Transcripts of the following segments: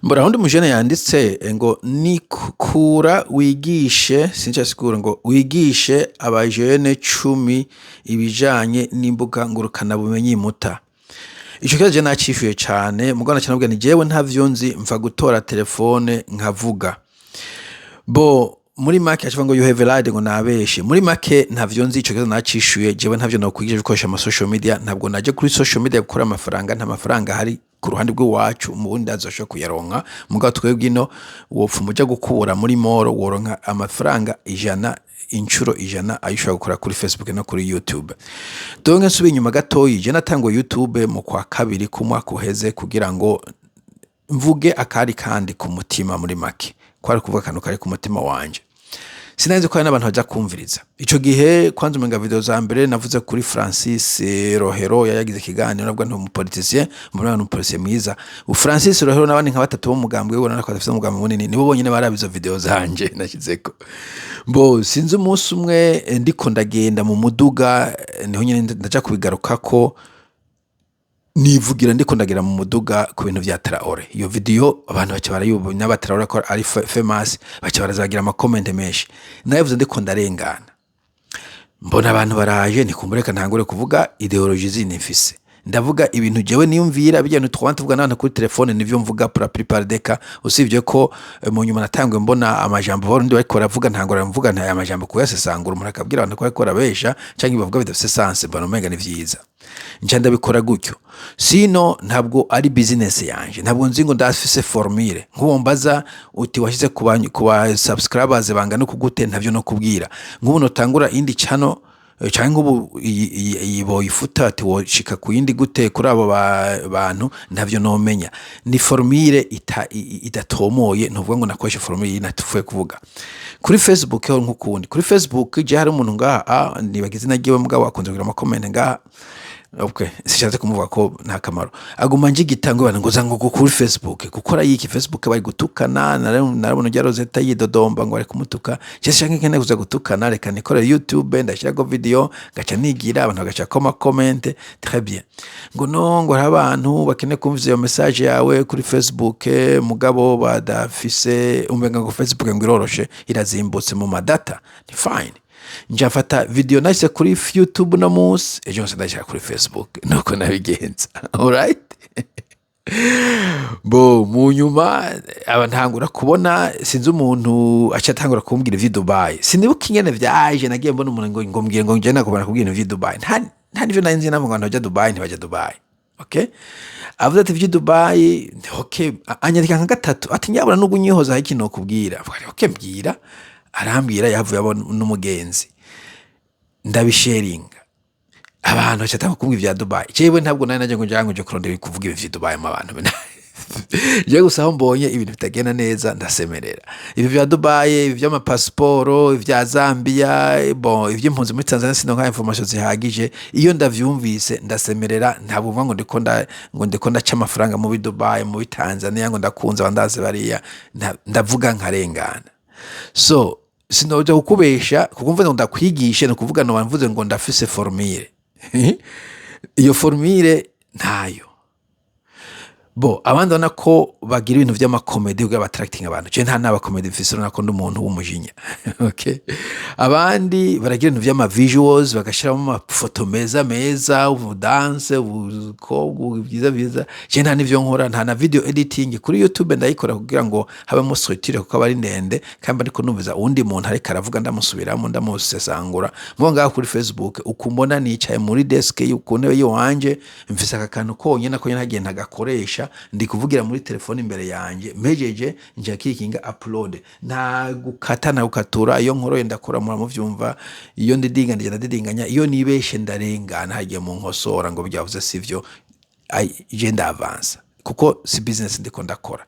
Mbona undi mujene yanditse ngo ni kura wigishe, sinca sigura ngo wigishe abajene 10 ibijanye n'imbuga ngurukanabumenyi muta. Ico kibazo je nacishuye cane, mugabo naca nabwira nti jewe ntavyo nzi, mfa gutora telefone nkavuga. Bo muri make acavuga ngo "You have lied", ngo nabeshe. Muri make ntavyo nzi, ico kibazo nacishuye. Jewe ntavyo nokwigisha gukoresha ama social media. Ntabwo naje kuri social media gukora amafaranga, nta mafaranga ahari ku ruhande rw'iwacu. Mu bundi azoshobora kuyaronka, mugabo twebwe ino wopfuma uja gukura muri moro woronka amafaranga 100 inshuro 100 ayo ushobora gukora kuri Facebook no kuri YouTube. Donc nsubiye inyuma gatoyi, je natanguye YouTube mu kwa kabiri k'umwaka uheze kugira ngo mvuge akari kandi ku mutima. Muri make kwari kuvuga akantu kari ku mutima wanje. Sinari ko hari n'abantu baja kumviriza ico gihe. Kwanza umenga video za mbere navuze kuri Francis Rohero, yagize ikiganiro, nabwo nti umupoliticien, mbona ni umupoliticien mwiza Francis Rohero n'abandi nka batatu bo mugambwe we, ko adafite umugambi munini, nibo bonyene baraba izo video zanje nashyizeko. Bo sinzi, umunsi umwe ndiko ndagenda mu muduga, niho nyene ndaja kubigarukako, nivugira ndiko ndagera mu muduga ku bintu vya Traore. Iyo video abantu baca barayubona, n'aba Traore ko ari famous, baca barazagira ama comments menshi. Nabivuze ndiko ndarengana, mbona abantu baraje, ntikumbureka ntangure kuvuga idéologie zindi mfise. Ndavuga ibintu jewe niyumvira, bijya bintu twaba tuvuga n'abantu kuri telefone, nivyo mvuga pour la plupart des cas, usibye ko mu nyuma natanguye mbona amajambo abarundi bariko baravuga, ntangura mvuga nta aya majambo kuyasesangura, umuntu akabwira abantu ko bariko barabesha canke bavuga bidafise sens, mbona umenga ni vyiza, nca ndabikora gutyo. Sino ntabwo ari business yanje, ntabwo nzi ngo ndafise formule. Nk'uwo mbaza uti washyize ku ba subscribers bangana uku gute, ntavyo no kubwira. Nk'ubu notangura indi channel canke nk'ubu iyi boyifuta, ati woshika ku yindi gute kuri abo bantu, ntavyo nomenya. Ni formule idatomoye, ntuvuga ngo nakoresha formule iyi natufuye kuvuga kuri Facebook ho. Nk'ukundi kuri Facebook je hari umuntu ngaha, nibagize izina ryiwe, mugabo akunze kugira ama comments ngaha. Okay, sishatse kumuvuga ko nta kamaro. Aguma njigita ngo bana ngo za ngo kuri Facebook gukora yiki, Facebook bari gutukana. Narabona ujya Rosetta yidodomba ngo bari kumutuka. Je shanke nkeneye kuza gutukana, reka nikore YouTube, ndashyirako video, ngaca nigira abantu bagashirako ama comments. Très bien. Ngo no ngo hari abantu bakeneye kumva iyo message yawe kuri Facebook, mugabo badafise, umenga ngo Facebook ngo iroroshe, irazimbutse mu madata. Ni fine, nja mfata video nashyize kuri YouTube no munsi ejo nse ndashyira kuri Facebook, nuko nabigenza. Alright, bo mu nyuma aba ntangura kubona, sinzi, umuntu aca atangura kumbwira ivyi Dubai. Sinibuka ingene vyaje, nagiye mbona umuntu ngo mbwire ngo nje nakubona kubwira ivyi Dubai. Nta nivyo nari nzi, namwe ngo abantu baja Dubai ntibaja Dubai. Okay, avuze ati ivyi Dubai, okay, anyandika nka gatatu ati nyabura nubwo unyihoza hari ikintu nokubwira. Avuga ati, okay, mbwira. Arambwira, yavuye abona n'umugenzi, ndabisharinga, abantu bacatanga kumbwira ivya Dubai. Jewe ntabwo nari naje ngo nja ngo nje kurondera kuvuga ibintu vya Dubai mu bantu. Je gusa aho mbonye ibintu bitagenda neza ndasemerera. Ibi vya Dubai, ibi vy'amapasiporo, ivya Zambia, bon, ivy'impunzi muri Tanzania sinonka information zihagije. Iyo ndavyumvise ndasemerera. Ntabwo mvuga ngo ndiko ngo ndiko ndaca amafaranga muri Dubai, muri Tanzania, ngo ndakunze abandazi bariya. Ndavuga nkarengana. So sinoja kukubesha kuko mvuze ngo ndakwigishe, ni ukuvuga noba mvuze ngo ndafise formule. Iyo formule ntayo. Bo abandi ubona ko bagira ibintu vy'ama comédies kugira battractinga abantu, je nta n'aba comédies mfise, urabona ko ndi umuntu w'umujinya. Okay, abandi baragira ibintu vy'ama visuals, bagashiramo amafoto meza meza, ubudanse, ubukobwa byiza byiza. Je nta n'ivyo nkora, nta na video editing. Kuri YouTube ndayikora kugira ngo habemo structure, kuko aba ari ndende, kandi ariko numviza uwundi muntu ariko aravuga, ndamusubiramo, ndamusesangura. Mbo ngaho kuri Facebook ukumbona nicaye muri desk ku ntebe yiwanje, mfise aka kantu konyene, nako nyene ntagiye ntagakoresha, ndi kuvugira muri telefone imbere yanje. Mpejeje nja clickinga upload, nta gukata, nta gukatura. Iyo nkoroye ndakora, muramuvyumva. Iyo ndidinga ndagenda ndidinganya. Iyo nibeshe ndarengana, hagiye mu nkosora ngo byavuze sivyo. Je ndavansa kuko si business ndiko ndakora.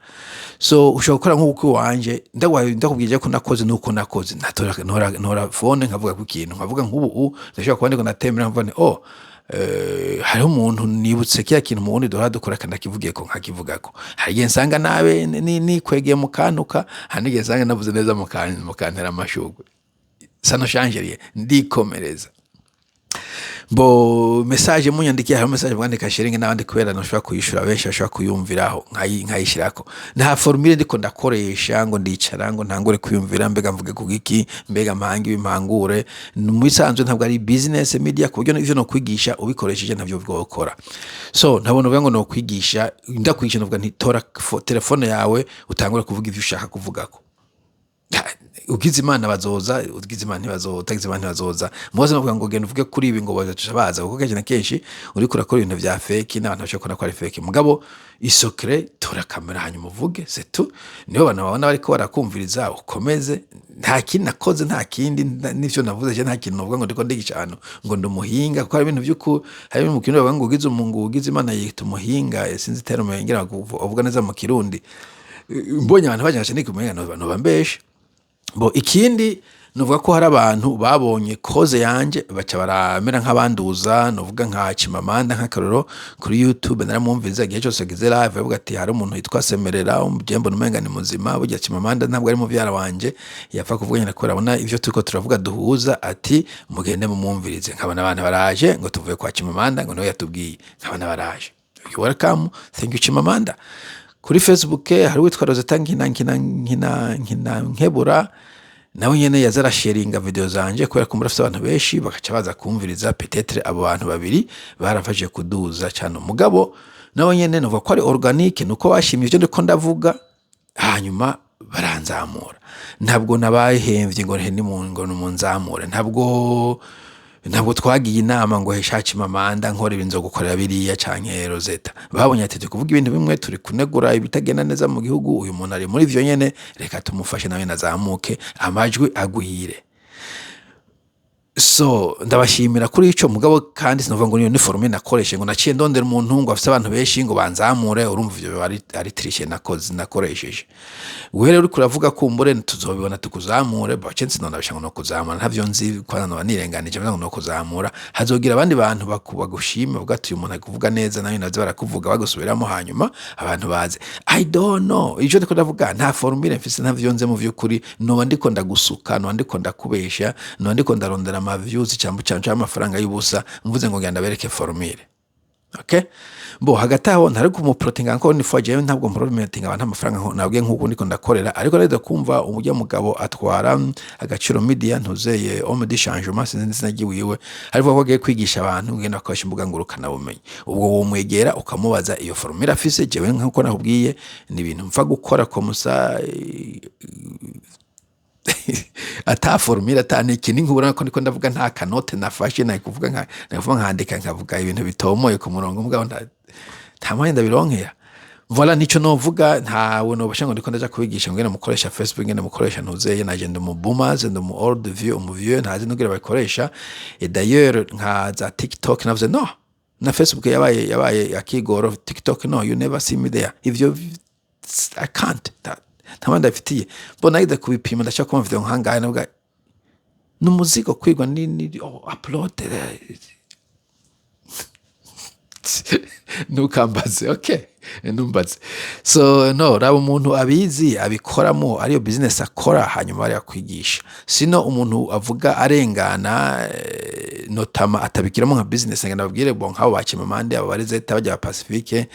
So ushobora gukora nk'uko wanje ndakubwije ko nakoze, nuko nakoze natora ntora phone nkavuga ku kintu, nkavuga nk'ubu ndashobora kuba ndiko ndatemera, nkavuga nti oh, hariho umuntu nibutse kiriya kintu mu wundi duhora dukora, kandi akivugiye ko nkakivugako. Hari igihe nsanga nabe nikwegeye mukantuka, hari n'igihe nsanga navuze neza mukantera amashurwe. Ça ne change rien, ndikomereza. Bo message munyandikiye, hari message mwandika, sharing n'abandi, kubera ntushobora kuyishura, benshi bashobora kuyumviraho, nkayishirako. Nta formule ndiko ndakoresha ngo ndicara ngo ntangure kwiyumvira: mbega mvuge ku giki, mbega mpange ibimpangure. Mu bisanzwe ntabwo ari business media, ku buryo ivyo no kwigisha ubikoresheje ntavyo bwokora. So ntabona uvuga ngo no kwigisha, ndakwigisha novuga nti: tora telefone yawe, utangure kuvuga ivyo ushaka kuvugako. Ugize Imana bazoza, ugize Imana ntibazoza, utagize Imana ntibazoza. Mubaze novuga ngo genda uvuge kuri ibi ngo bazoca baza, kuko kenshi na kenshi uriko urakora ibintu vya fake n'abantu bashobora kubona ko ari fake. Mugabo isokre, tora kamera hanyuma uvuge, c'est tout. Nibo abantu babona bariko barakumviriza, ukomeze. Nta kindi nakoze, nta kindi n'ivyo navuze je, nta kintu novuga ngo ndiko ndigisha abantu ngo ndi umuhinga, kuko hari ibintu vy'uku, hari ibintu mu Kirundi bavuga ngo ugize umungu, ugize Imana yita umuhinga. Sinzi terme ngira uvuga neza mu Kirundi. Mbonye abantu baje ngaca umuhinga, noba mbeshe. Bo ikindi nuvuga ko hari abantu babonye koze yanje baca baramera nk'abanduza. Nuvuga nka Chimamanda, nk'akaroro, kuri YouTube naramwumviriza igihe cyose agize live, avuga ati: hari umuntu yitwa Semerera umujembo, umenga ni muzima. Burya Chimamanda ntabwo ari muvyara wanje, yapfa kuvuga nyine kubera abona ivyo turiko turavuga duhuza, ati: mugende mumwumvirize. Nkabona abantu baraje ngo tuvuye kwa Chimamanda, ngo niwe yatubwiye. Nkabona baraje. You welcome, thank you, Chimamanda. Kuri Facebook hari uwitwa Rosetta Nkina Nkina Nkina Nkina Nkebura, nawe nyene yaza arasharinga video zanje, kubera ko murafise abantu benshi bagaca baza kumviriza. Peut-être abo bantu babiri barafashije kuduza cyane, umugabo nawe nyene novuga ko ari organique, nuko bashimye ivyo ndiko ndavuga, hanyuma baranzamura. Ntabwo nabahemvye ngo ni ngo nimunzamure, ntabwo twagiye inama ngo hesha Chimamanda nkora ibi nzogukorera biriya canke Rosetta. Babonye ati turi kuvuga ibintu bimwe, turi kunegura ibitagenda neza mu gihugu, uyu muntu ari muri ivyo nyene, reka tumufashe nawe nazamuke, amajwi agwire. So ndabashimira kuri ico. Mugabo kandi sinovuga ngo niyo ni formule nakoreshe, ngo naciye ndondera umuntu ngo afise abantu benshi ngo banzamure. Urumva ivyo biba ari triche nakoze nakoresheje. Wewe rero uriko uravuga, kumbure tuzobibona tukuzamure bace. Sinonabisha ngo nokuzamura, ntavyo nzi, kwanza noba nirenganije ngo nokuzamura. Hazogira abandi bantu bagushima, bavuga ati: uyu muntu ari kuvuga neza, nawe naze barakuvuga, bagusubiramo, hanyuma abantu baze. I don't know ico ndiko ndavuga. Nta formule mfise, ntavyo nze. Mu vy'ukuri noba ndiko ndagusuka, noba ndiko ndakubesha, noba ndiko ndarondera ama views cyangwa amafaranga y'ubusa mvuze ngo ngenda bereke formule. Okay, bo hagati aho ntari kumuprotinga ko ni fois jewe ntabwo mpromotinga abantu amafaranga nabwiye nk'uko ndiko ndakorera. Ariko rero kumva umujya mugabo atwara Agaciro Media, ntuzeye homme de changement, sinzi izina ryiwiwe, ariko ko agiye kwigisha abantu ngenda bakoresha imbuga ngurukana bumenyi, ubwo womwegera ukamubaza iyo formule afise. Jewe nkuko nakubwiye, ni ibintu mfa gukora komusa ata formule, ata niki. Ni nkubona ko ndiko ndavuga, nta kanote nafashe, nari kuvuga nka nakuvuga nkandika, nkavuga ibintu bitomoye ku murongo, mugabo nta mwanya ndabironkera. Voilà, nico novuga. Ntawe nobasha ngo ndiko ndaja kubigisha ngene mukoresha Facebook, ngene mukoresha ntuzeye. Naje ndi mu boomers, ndi mu old vieux, umu vieux ntazi nugira bayikoresha. Et d'ailleurs nka za TikTok navuze no na Facebook yabaye akigoro. TikTok, no, you never see me there. Ivyo I can't, nta mwanya ndabifitiye. Mbona nagize kubipima, ndashaka kumva video nkangahe, navuga ni umuzigo kwigwa ni oh, upload, ntukambaze. Okay, ntumbaze. So no raba umuntu abizi, abikoramo, ariyo business akora, hanyuma ariyo akwigisha. Sino umuntu avuga arengana, notama atabikiramo nka business, ngo nababwire bon nk'abo ba Chimamanda, abo barizeta bajya ba Pacifique,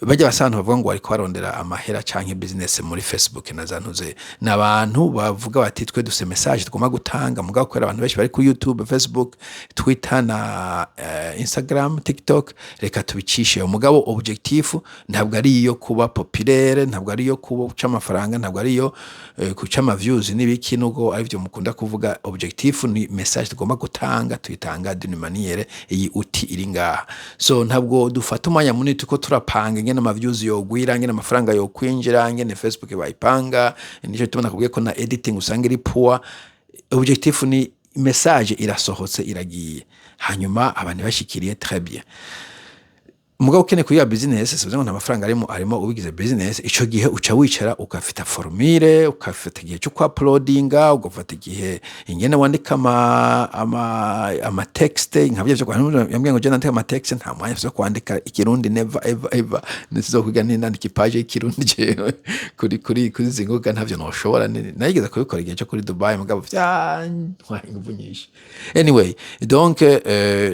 bajya basantu bavuga ngo bariko barondera amahera canke business muri Facebook na za ntuze. Ni abantu bavuga bati: twe dufise message tugomba gutanga, mugabo kubera abantu benshi bari kuri YouTube, Facebook, Twitter na Instagram, TikTok, reka tubicishe. Umugabo objectif ntabwo ari iyo kuba populaire, ntabwo ari iyo kuba guca amafaranga, ntabwo ari iyo guca ama views n'ibiki, nubwo ari byo mukunda kuvuga. Objectif ni message tugomba gutanga, tuyitanga d'une manière iyi uti iri ngaha. So ntabwo dufata umwanya munini tuko turapanga ingene ama views yogwira, ingene amafaranga yokwinjira, ingene Facebook bayipanga. Nico tubona kubwiye ko na editing usanga iri poor. Objectif ni message irasohotse, iragiye, hanyuma abantu bashikiriye, très bien. Mugabo ukeneye kuyiga business, sivuze ngo nta mafaranga arimo. Arimo ubigize business. Ico gihe uca wicara ugafita formule, ukafata igihe cyo ku-uploadinga, ugafata igihe ingene wandika ama texte nka byo yambwiye ngo je nandika ama texte. Nta mwanya mfise wo kwandika ikirundi, never ever ever. Nizokwiga nandika ipaje y'ikirundi jewe kuri izi nguga, ntavyo noshobora. Nayigeze kubikora igihe cyo kuri Dubai, mugabo vyantwaye inguvu nyinshi. Anyway, donc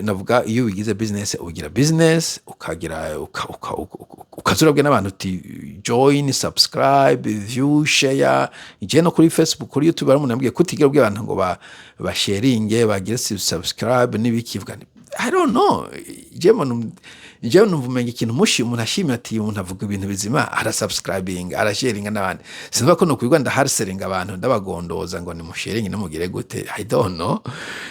navuga iyo ubigize business, ugira business, ukagira ukaza urabwira n'abantu uti join, subscribe, view, share. Je no kuri Facebook, kuri YouTube, hari umuntu yambwiye kutigira ubwira abantu ngo basharinge, bagire subscribe n'ibiki. Vuga nti, I don't know, je mbona, jewe numva umenga ikintu mushi umuntu ashimye ati umuntu avuga ibintu bizima, arasubscribing, arasharinga n'abandi. Sinumva ko nokwirwa ndaharcelinga abantu, ndabagondoza ngo nimusharinge, nimugire gute. I don't know.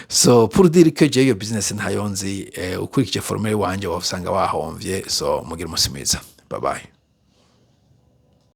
So pour dire que je iyo business ntayo nzi. Ukurikije formule wanje wasanga wahomvye. So mugira umunsi mwiza, bye bye.